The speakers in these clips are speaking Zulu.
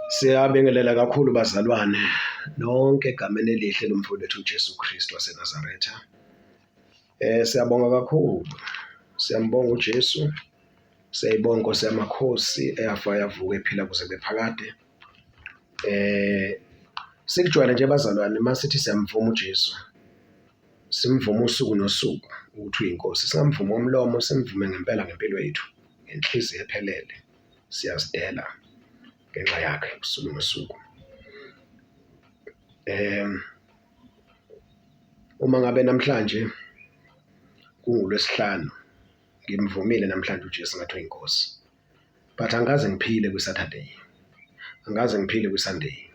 Siyabingelela kakhulu bazalwane nonke egameni elihle lomfowethu uJesu Kristu waseNazaretha. Siyabonga kakhulu. Siyambonga uJesu. Siyayibonga Nkosi yamakhosi eyafa yavuka ephila kuze kube phakade. Sikujwayele nje bazalwane masithi siyamvuma uJesu. Simvume usuku nosuku ukuthi uyinkosi. Singamvumi ngomlomo, simvume ngempela ngempilo yethu, ngenhliziyo ephelele. Siyazidela ngenxa yakhe usuku nosuku. Uma ngabe namhlanje kunguLwesihlanu, ngimvumile namhlanje uJesu ngathi uyinkosi, but angikaze ngiphile kwi-Saturday, angikaze ngiphile kwi-Sunday.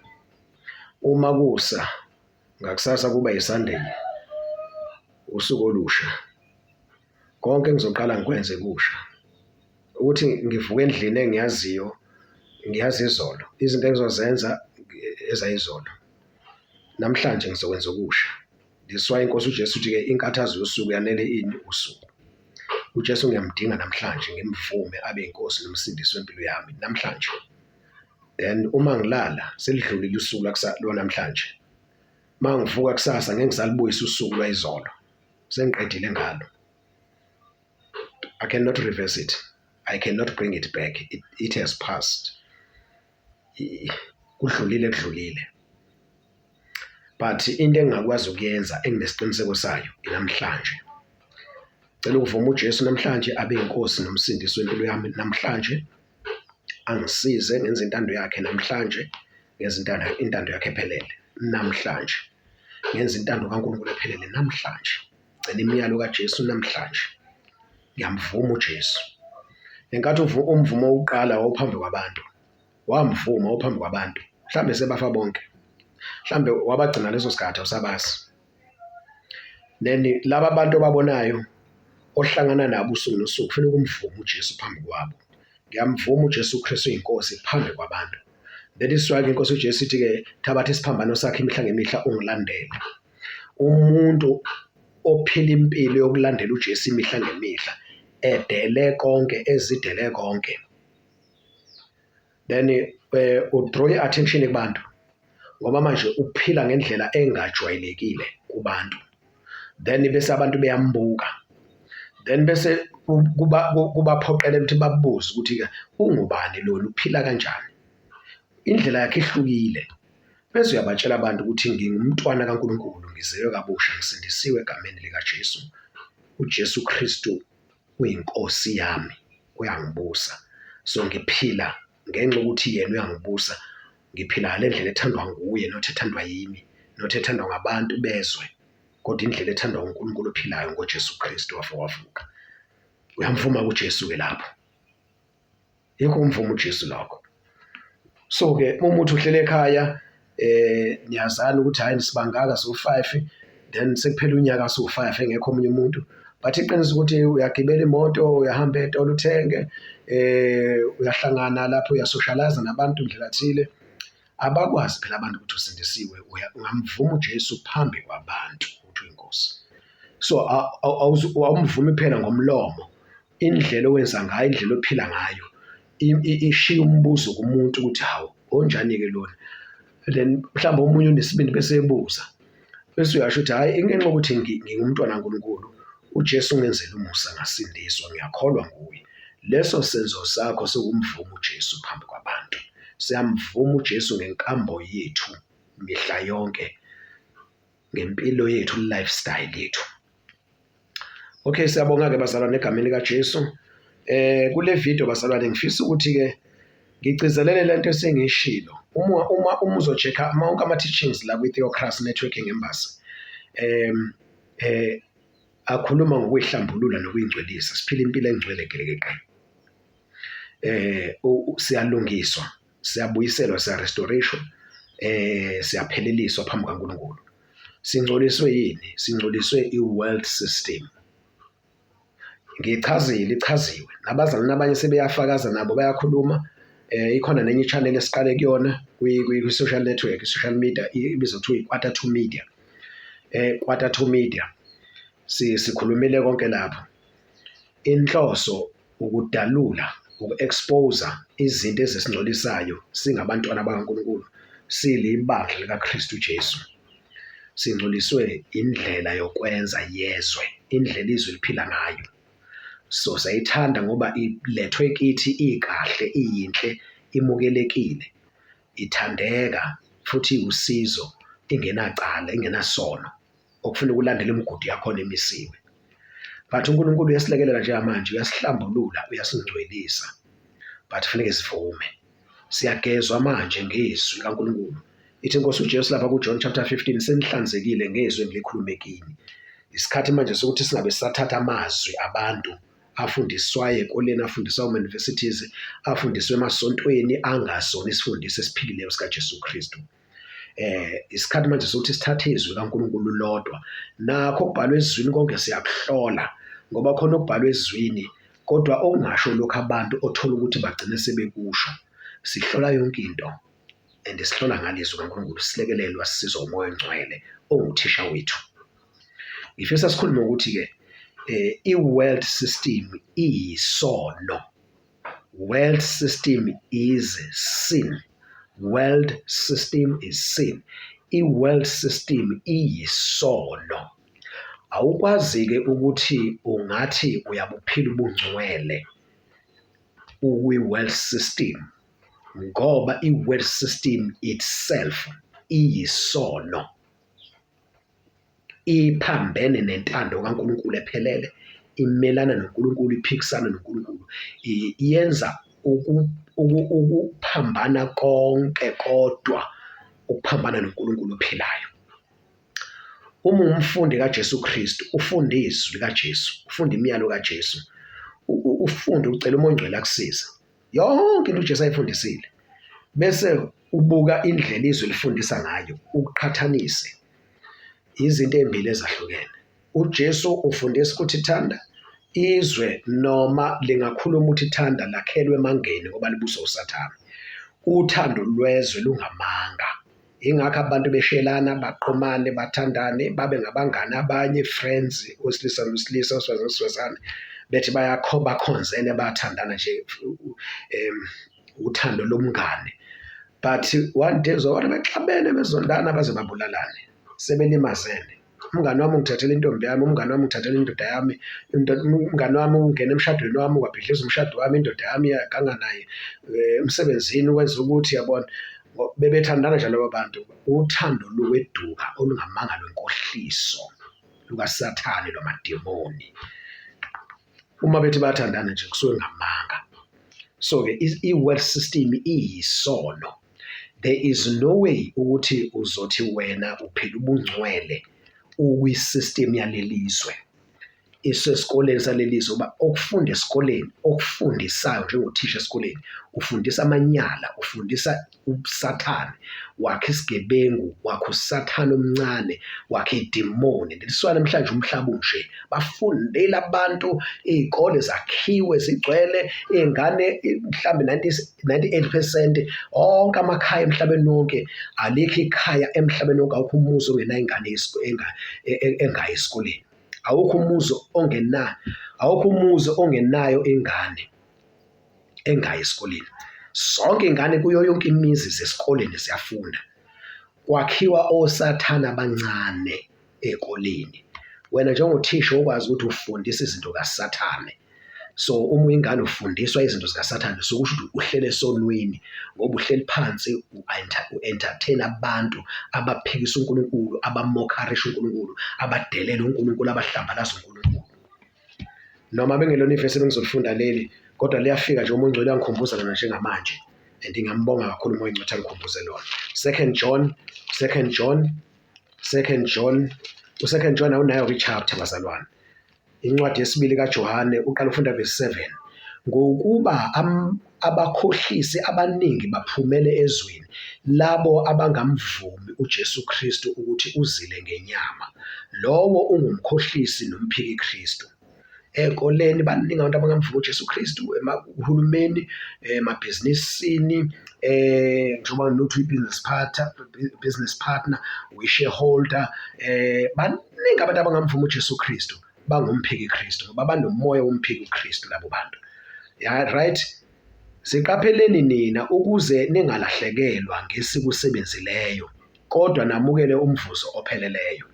Uma kusa ngakusasa kuba yi-Sunday, usuku olusha, konke engizoqala ngikwenze kusha. Ukuthi ngivuke endlini engiyaziyo, ngiyazi izolo, izinto engizozenza ezayizolo. Namhlanje ngizokwenza okusha. This why inkosi uJesu uthi-ke inkathazo yosuku yanele ini usuku. UJesu ngiyamdinga namhlanje ngimvume abe inkosi nomsindisi wempilo yami namhlanje. Then uma ngilala selidlulile usuku lwanamhlanje. Uma ngivuka kusasa ngeke ngisalubuyisa usuku lwayizolo. Sengiqedile ngalo. I cannot reverse it. I cannot bring it back. It has passed. Kudlulile kudlulile. But into engingakwazi ukuyenza enginesiqiniseko sayo namhlanje. Cela ukuvuma uJesu namhlanje abe inkosi nomsindisi wempilo yami namhlanje. Angisize ngenze intando yakhe namhlanje, ngenze intando yakhe ephelele namhlanje. Ngenze intando kaNkulunkulu ephelele namhlanje. Gcina imiyalo kaJesu namhlanje. Ngiyamvuma uJesu. Ngenkathi umvumo wokuqala wawuphambi kwabantu, wamvuma wawuphambi kwabantu. Mhlambe sebafa bonke. Mhlambe wabagcina leso sikhathi awusabazi. Then laba bantu obabonayo ohlangana nabo usuku nosuku kufanele ukumvuma uJesu phambi kwabo. Ngiyamvuma uJesu Kristu uyinkosi phambi kwabantu. That is why inkosi uJesu ithi-ke thabatha isiphambano sakhe imihla ngemihla ungilandele. Umuntu ophila impilo yokulandela uJesu imihla ngemihla, edele konke, ezidele konke. Then u-draw i-attention kubantu ngoba manje uphila ngendlela engajwayelekile kubantu. Then bese abantu beyambuka. Then bese kuba kubaphoqelela ukuthi babuze ukuthi-ke ungubani lona, uphila kanjani? Indlela yakhe ihlukile. Bese uyabatshela abantu ukuthi ngingumntwana kaNkulunkulu, ngizelwe kabusha, ngisindisiwe egameni likaJesu. UJesu Kristu uyiNkosi yami, uyangibusa. So ngiphila ngenxa yokuthi yena uyangibusa, ngiphila ngale ndlela ethandwa nguye not ethandwa yimi, not ethandwa ngabantu bezwe, kodwa indlela ethandwa uNkulunkulu ophilayo ngoJesu Kristu wafa wavuka. Uyamvuma kuJesu-ke lapho. Yikho umvuma uJesu lokho. So-ke uma uthi uhlele ekhaya niyazana ukuthi hhayi sibangaka siwu-five then sekuphela unyaka siwu-five engekho omunye umuntu. But iqiniso ukuthi uyagibela imoto, uyahamba ey'tolo uthenge, uyahlangana lapho uyasoshalayiza nabantu ndlela thile. Abakwazi phela abantu ukuthi usindisiwe, ungamvuma uJesu phambi kwabantu ukuthi uyinkosi. So awumvumi kuphela ngomlomo, indlela owenza ngayo, indlela ophila ngayo ishiya umbuzo kumuntu ukuthi hawu onjani-ke lona. Then mhlawumbe omunye unesibindi bese ebuza, bese uyasho ukuthi hhayi ingenxa yokuthi ngingumntwana kaNkulunkulu, uJesu ungenzele umusa ngasindiswa, ngiyakholwa nguye. Leso senzo sakho siwumvuma uJesu phambi kwabantu. Siyamvuma uJesu ngenkambo yethu mihla yonke, ngempilo yethu, lifestyle yethu. Okay, siyabonga ke bazalwane egameni likaJesu. Kule video bazalwane ngifisa ukuthi ke ngigcizelele lento esengiyishilo. Uma uzo-check-a wonke ama-teachings la kwi-Theocracy Networking Embassy akhuluma ngokuyihlambulula nokuyingcwelisa, siphila impilo engcwele gelekeqe. Siyalungiswa, siyabuyiselwa, siya-restoration, siyapheleliswa phambi kukaNkulunkulu. Singcoliswe yini? Singcoliswe i-world system. Ngichazile, ichaziwe. Nabazalwane abanye sebeyafakaza nabo bayakhuluma. Ikhona nenye i-channel esiqale kuyona kwi-social network, i-social media ibizwa kuthiwa i-Quarter to Media. Quarter to Media. Sikhulumile konke lapho. Inhloso ukudalula Uku-expose izinto ezisingcolisayo singabantwana bakaNkulunkulu, silibandla likaKristu Jesu. Singcoliswe indlela yokwenza yezwe, indlela izwe eliphila ngayo. So sayithanda ngoba ilethwe kithi ikahle, iyinhle, imukelekile, ithandeka futhi iwusizo, ingenacala, ingenasono. Okufuneka ulandele imigudu yakhona emisiwe. But uNkulunkulu uyasilekelela njengamanje, uyasihlambulula, uyasingcwelisa. But kufuneke sivume. Siyagezwa manje ngezwi likaNkulunkulu. Ithi inkosi uJesu lapha kuJohn chapter 15 senihlanzekile ngezwi engilikhulume kini. Isikhathi manje sokuthi singabe sisathatha amazwi abantu afundiswayo ekoleni, afundiswa kuma-universities, afundiswa emasontweni angasona isifundiso esiphilileyo sikaJesu Kristu. Isikhathi manje sokuthi sithathe izwi kaNkulunkulu lodwa. Nakho okubhalwe ezwini konke siyakuhlola ngoba khona okubhalwe ezwini kodwa okungasho lokhu abantu othola ukuthi bagcine sebekusho. Sihlola yonke into and sihlola ngalizwi kaNkulunkulu silekelelwa sisizwa uMoya oNgcwele onguthisha wethu. Ngifisa sikhulume ukuthi-ke i-world system iyisono. World system is sin. World system is sin. I-world system iyisono. Awukwazi-ke ukuthi ungathi uyabuphila ubungcwele ukwi-world system ngoba i-world system itself iyisono. Iphambene nentando kaNkulunkulu ephelele, imelana noNkulunkulu, iphikisana noNkulunkulu, yenza ukuphambana konke kodwa ukuphambana noNkulunkulu ophilayo. Uma ungumfundi kaJesu Kristu, ufunda izwi likaJesu, ufunda imiyalo kaJesu, ufunde ucela uMoya oNgcwele akusize. Yonke into uJesu ayifundisile bese ubuka indlela izwe lifundisa ngayo, uqhathanise izinto ezimbili ezahlukene. UJesu ufundisa ukuthi thanda izwe noma lingakhuluma ukuthi thanda lakhelwe emangeni ngoba libuswa uSathane. Uthando lwezwe lungamanga. Yingakho abantu beshelana, baqomane, bathandane, babe ngabangani abanye, friends, owesilisa nowesilisa, owesifazane nowesifazane, bethi bakhonzene bayathandana nje uthando lomngane. But one day uzobona bexabene bezondana baze babulalane, sebelimazene. Umngani wami ungithathela intombi yami, umngani wami ungithathela indoda yami, umngani wami ungena emshadweni wami wabhidliza umshado wami, indoda yami iyaganga naye emsebenzini wenza ukuthi yabona. Bebethandana nje laba bantu, uthando lokweduka olungamanga lwenkohliso lukaSathane lwamademoni. Uma bethi bayathandana nje kusuke ngamanga. So-ke i-world system iyisono. There is no way ukuthi uzothi wena uphila ubungcwele ukwi-system yalelizwe. Isesikoleni salelizwe uba okufunda esikoleni okufundisayo njengothisha esikoleni ufundisa amanyala, ufundisa ubusathane, wakhe isigebengu, wakhe usathane omncane, wakhe idemoni. Leliswa namhlanje umhlaba unje. Bafundile abantu, iy'kole zakhiwe zigcwele iy'ngane mhlawumbe 98% onke amakhaya emhlabeni wonke, alikho ikhaya emhlabeni wonke, awukho umuzi ongenayo ingane engayi esikoleni. Awukho umuzi ongena, awukho umuzi ongenayo ingane engayi esikoleni. Zonke iy'ngane kuyo yonke imizi zesikoleni ziyafunda. Kwakhiwa osathane abancane ey'koleni. Wena njengothisha ukwazi ukuthi ufundisa izinto kaSathane. So uma uyingane ufundiswa izinto zikaSathane so kusho ukuthi uhlele esonweni ngoba uhleli phansi u-entertain abantu abaphikisa uNkulunkulu, abamokharisha uNkulunkulu, abadelela uNkulunkulu, abahlambalaza uNkulunkulu. Noma bengelona ivesi ebengizolifunda leli kodwa liyafika nje uMoya oNgcwele uyangikhumbuza lona njengamanje and ngiyambonga kakhulu uMoya oNgcwele ukuthi angikhumbuze lona. Second John, Second John, Second John, uSecond John awunayo-ke i-chapter bazalwane. Incwadi yesibili kaJohane uqala ufunda verse 7. Ngokuba abakhohlisi abaningi baphumele ezweni, labo abangamvumi uJesu Kristu ukuthi uzile ngenyama. Lowo ungumkhohlisi nomphiki Kristu. Ey'koleni baningi abantu abangamvumi uJesu Kristu, emakuhulumeni, emabhizinisini, njengoba nothi uyi-business partner, business partner, uyi-shareholder, baningi abantu abangamvumi uJesu Kristu, bangumphiki Kristu ngoba banomoya womphiki Kristu labo bantu. Ya right. Ziqapheleni nina ukuze ningalahlekelwa ngesikusebenzileyo, kodwa namukele umvuzo opheleleyo.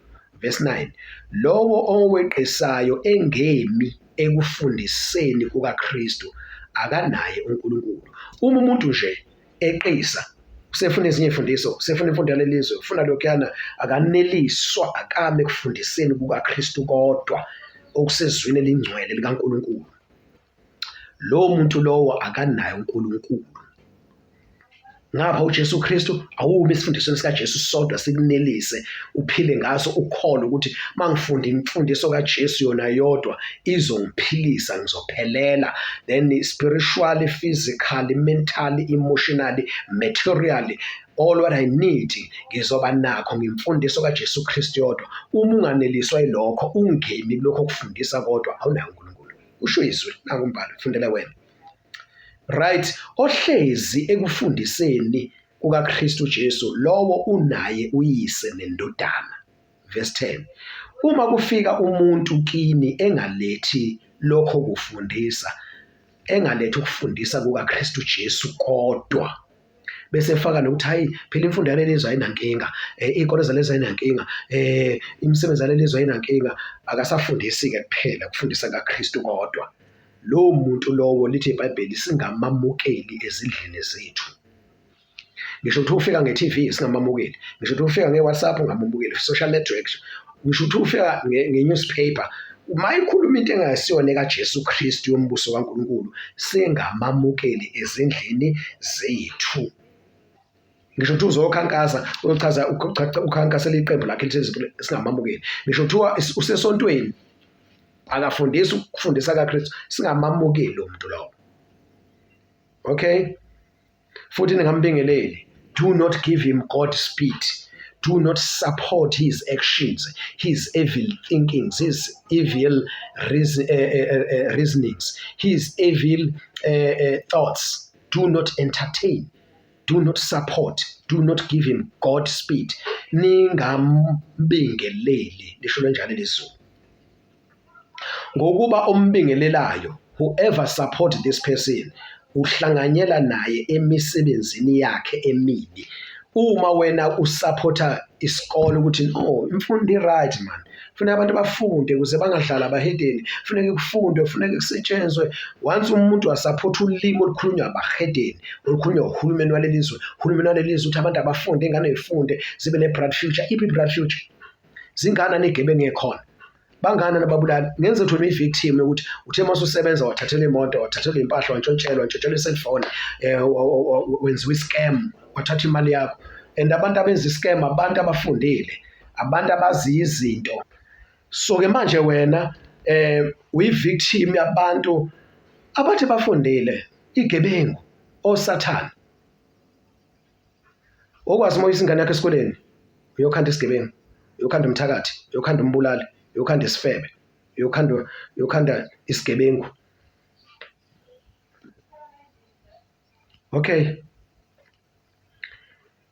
Verse 9, Lowo oweqisayo engemi ekufundiseni kukaKristu akanaye uNkulunkulu. Uma umuntu nje eqisa usefuna ezinye imfundiso, usefuna imfundo yalelizwe, ufuna lokhuyana, akaneliswa, akame ekufundiseni kukaKristu kodwa okusezwini elingcwele likaNkulunkulu. Lowo muntu lowo akanaye uNkulunkulu. Ngapha uJesu Kristu awumi esifundisweni sikaJesu sodwa sikunelise uphile ngaso ukholwe ukuthi mangifunda imfundiso kaJesu yona yodwa izongiphilisa ngizophelela then spiritually, physically, mentally, emotionally, materially all what I need ngizoba nakho ngemfundiso kaJesu Kristu yodwa. Uma unganeliswa yilokho ungemi kulokho okufundisa kodwa awunayo uNkulunkulu. Usho izwi nangu umbhalo fundele wena. Right, ohlezi ekufundiseni kukaKristu Jesu lowo unaye uYise neNdodana. Verse 10. Uma kufika umuntu kini engalethi lokho kufundisa, engalethi ukufundisa kukaKristu Jesu kodwa bese efaka nokuthi hayi phela imfundo yaleli zwe ayinankinga, iy'kole zalezi ayinankinga, imisebenzi yaleli zwe ayinankinga, akasafundisi-ke kuphela ukufundisa kaKristu kodwa. Lowo muntu lowo lithi iBhayibheli singamamukeli ezindlini zethu. Ngisho ukuthi ufika nge-TV singamamukeli, ngisho ukuthi ufika nge-WhatsApp ungamamukeli, social networks, ngisho ukuthi ufika nge-newspaper uma ikhuluma into engasiyona ekaJesu Kristu yombuso kaNkulunkulu singamamukeli ezindlini zethu. Ngisho kuthiwa uzokhankasa uyochaza ukhankasela iqembu lakhe elithe singamamukeli. Ngisho kuthiwa usesontweni akafundisi ukufundisa kaKristu singamamukeli lo muntu lowo. Okay? Futhi ningambingeleli. Do not give him God speed. Do not support his actions, his evil thinkings, his evil reasonings, his evil thoughts. Do not entertain. Do not support. Do not give him God speed. Ningambingeleli. Lisho kanjalo lezulu. Ngokuba ombingelelayo, whoever support this person, uhlanganyela naye emisebenzini yakhe emibi. Uma wena usaphotha isikole ukuthi no imfundo i-right man, funeka abantu bafunde ukuze bangadlali abahedeni, funeke kufundwe, funeke kusetshenzwe. Once umuntu wasaphotha ulimi olukhulunywa abahedeni, olukhulunywa uhulumeni waleli zwe, uhulumeni waleli zwe uthi abantu abafunde, iy'ngane y'funde zibe ne-bright future. Iphi i-bright future? Zingana ney'gebengu ey'khona? Bangana nababulali ngenze ukuthi wena uyi-victim yokuthi uthe uma ususebenza wathathelwa imoto, wathathelwa impahla, wantshontshelwa, wantshontshelwa i-cellphone, wenziwa i-scam, wathatha imali yakho. And abantu abenza i-scam abantu abafundile, abantu abaziyo izinto. So-ke manje wena uyi-victim yabantu abathi bafundile, igebengu, osathane. Okwazi uma uyisa ingane yakho esikoleni uyokhanda isigebengu, uyokhanda umthakathi, uyokhanda umbulali, uyokhanda isifebe, uyokhanda isigebengu. Okay.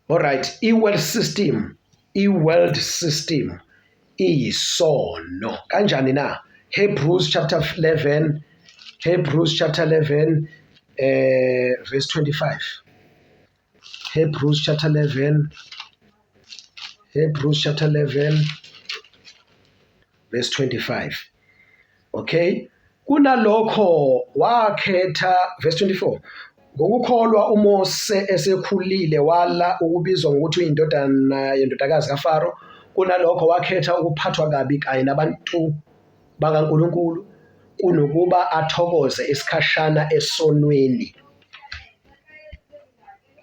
All right, i-world system, i-world system iyisono. Kanjani na? Hebrews chapter 11, Hebrews chapter 11 verse 25. Hebrews chapter 11, Hebrews chapter 11 verse 25. Okay? Kunalokho wakhetha verse 24. Ngokukholwa uMose esekhulile wala ukubizwa ngokuthi uyindodana yendodakazi kaFaro. Kunalokho wakhetha ukuphathwa kabi kanye nabantu bakaNkulunkulu kunokuba athokoze isikhashana esonweni.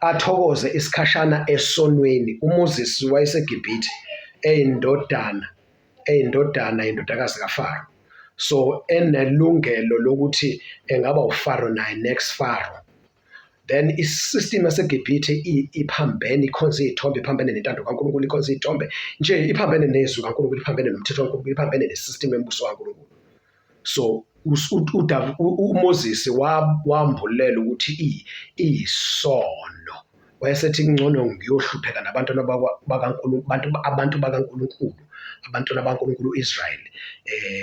Athokoze isikhashana esonweni. UMoses wayeseGibhithe eyindodana, eyindodana yendodakazi kaFaro. So enelungelo lokuthi engaba uFaro naye next Pharaoh. Then i-system yaseGibhithe iphambene, ikhonza iy'thombe, iphambene nentando kaNkulunkulu, ikhonza iy'thombe nje, iphambene nezwi kaNkulunkulu, iphambene nomthetho kaNkulunkulu, iphambene ne-system yombuso kaNkulunkulu. So uMoses wambulela ukuthi iyisono. Wayesethi kungcono ngiyohlupheka nabantwana bakaNkulunkulu, abantu bakaNkulunkulu, abantwana bakaNkulunkulu u-Israyeli,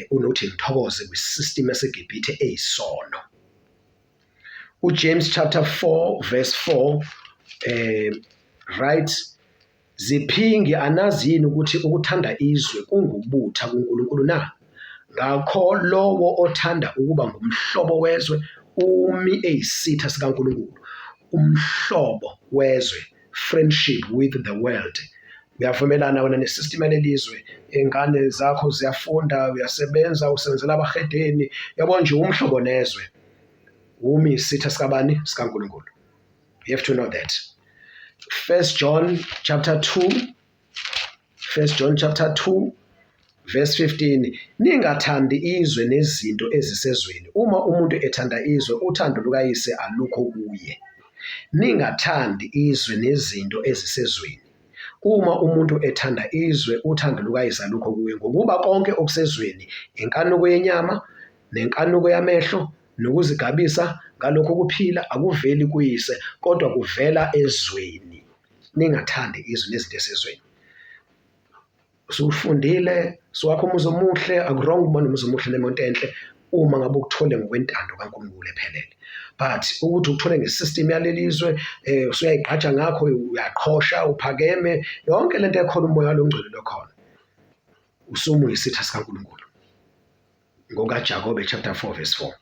kunokuthi ngithokoze kwi-system yaseGibhithe eyisono. UJames chapter 4 verse 4 right, ziphingi anazi yini ukuthi ukuthanda izwe kungubutha kuNkulunkulu na? Ngakho lowo othanda ukuba ngumhlobo wezwe umi eyisitha sikaNkulunkulu. Umhlobo wezwe, friendship with the world. Uyavumelana wena nesystem yalelizwe, ingane zakho ziyafunda, uyasebenza, usebenzela abahedeni, yabo nje umhlobo nezwe. Umi isitha sikabani? SikaNkulunkulu. You have to know that. First John chapter 2, First John chapter 2 verse 15, ningathandi izwe nezinto ezisezweni. Uma umuntu ethanda izwe, uthando lukaYise alukho kuye. Ningathandi izwe nezinto ezisezweni. Uma umuntu ethanda izwe, uthando lukaYise alukho kuye, ngokuba konke okusezweni, inkanuko yenyama nenkanuko yamehlo nokuzigabisa ngalokho kuphila, akuveli kuYise, kodwa kuvela ezweni. Ningathandi izwe nezinto esezweni. Usufundile, siwakho umuzi omuhle, akurong ukuba nomuzi omuhle nemonto enhle uma ngabe ukuthole ngokwentando kaNkulunkulu ephelele. But ukuthi ukuthole ngesystem yalelizwe, usuyayigqaja ngakho, uyaqhosha, uphakeme, yonke lento ekhona umoya walongcwele lokhona. Usumuyisitha sikaNkulunkulu. NgokaJakobe chapter 4 verse 4.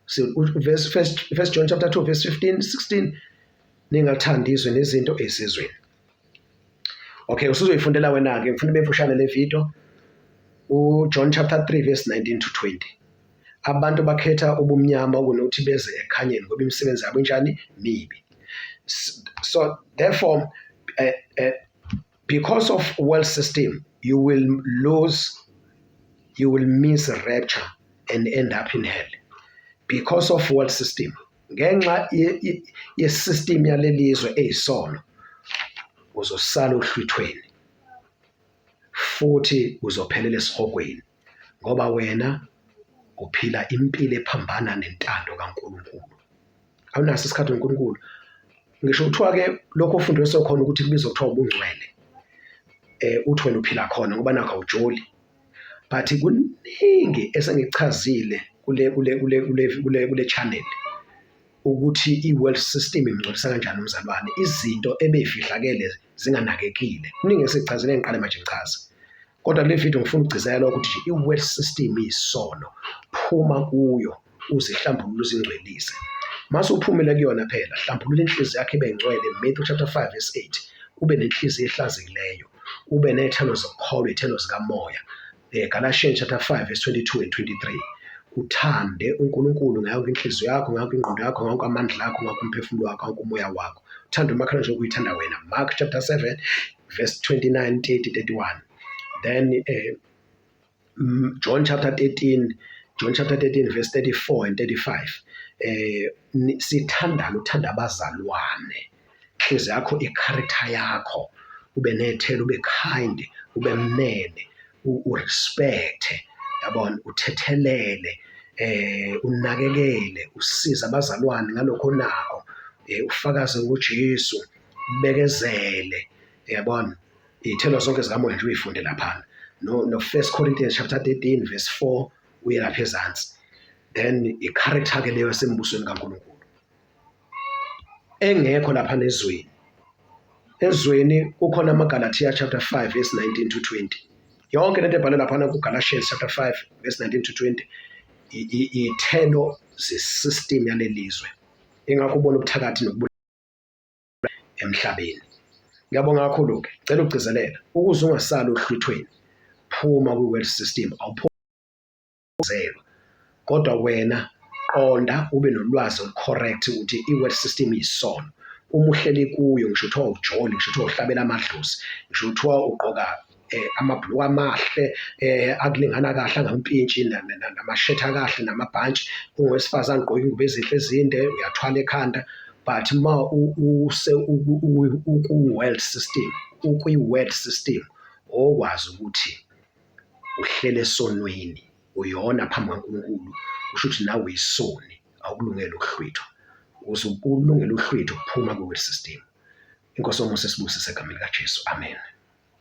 So verse first John chapter 2 verse 15 16, ningathandi izwe nezinto ezizweni. Okay, usuzoyifundela wena ke, ngifuna ibe mfushane le video. UJohn chapter 3 verse 19 to 20. Abantu bakhetha ubumnyama kunokuthi beze ekukhanyeni ngoba imisebenzi yabo injani? Mibi. So therefore because of world system you will lose, you will miss rapture and end up in hell. Because of world system, ngenxa ye-system yalelizwe eyisono, uzosala ohlwithweni futhi uzophelela esihogweni ngoba wena uphila impilo ephambana nentando kaNkulunkulu. Awunaso isikhathi noNkulunkulu. Ngisho kuthiwa ke lokho ofundiswe khona ukuthi kubizwa kuthiwa ubungcwele, uthi wena uphila khona ngoba nakho awujoli. But kuningi esengikuchazile kule channel ukuthi i-world system imngcolisa kanjani umzalwane, izinto ebeyifihlakele zinganakekile. Kuningi esikuchazile, ngiqale manje ngichaze. Kodwa kule video ngifuna ukugcizelela ukuthi nje i-world system iyisono, phuma kuyo, uzihlambulule, uzingcwelise. Mase uphumile kuyona phela, hlambulula inhliziyo yakho ibe ngcwele, Matthew chapter 5 verse 8. Ube nenhliziyo ehlanzekileyo, ube ney'thelo zokukholwa, iy'thelo zikamoya. Galatians chapter 5 verse 22 and 23. Uthande uNkulunkulu ngayo yonke inhliziyo yakho, ngayo yonke ingqondo yakho, ngawo wonke amandla akho, ngawo wonke umphefumulo wakho, ngawo wonke umoya wakho. Uthande umakhelwane njengoba uyithanda wena. Mark chapter 7 verse 29, 30, 31. Then John chapter 13, John chapter 13 verse 34 and 35. Sithandana, uthanda abazalwane. Inhliziyo yakho, i-character yakho, ube nethelo, ube kind, ube mnene, urespect, yabona, uthethelele, unakekele, usize abazalwane ngalokho onako, ufakaze ngoJesu, ubekezele, yabona. Iy'thelo zonke zikamoya nje uyifunde laphana. No First Corinthians chapter 13 verse 4 uye lapha ezansi. Then i-character ke leyo yasembusweni kaNkulunkulu engekho lapha nezweni. Ezweni kukhona amaGalathiya chapter 5 verse 19 to 20. Yonke lento ebhalwe laphana kuGalatians chapter 5 verse 19 to 20 iy'thelo ze-system yalelizwe. Ingakho ubona ubuthakathi nokubulala emhlabeni. Ngiyabonga kakhulu-ke, cela ukugcizelela ukuze ungasali ohlwithweni, phuma kwi-world system, awuphuzelwa kodwa wena qonda ube nolwazi olucorrect ukuthi i-world system iyisono. Uma uhleli kuyo, ngisho kuthiwa ujoli, ngisho kuthiwa uhlabela amadlozi, ngisho kuthiwa ugqoka amabhuluku amahle akulingana kahle angampintshi namashethi akahle namabhantshi, ungowesifazane ugqoke ingubo ezinhle ezinde, uyathwala ekhanda, but uma uku-world system, ukwi-world system, okwazi ukuthi uhlele esonweni, uyona phambi kaNkulunkulu, kusho ukuthi nawe uyisoni, awukulungele ukuhlwithwa. Ukuze ulungele uhlwitho, phuma kwi-world system. Inkosi yomusa isibusise egameni likaJesu. Amen.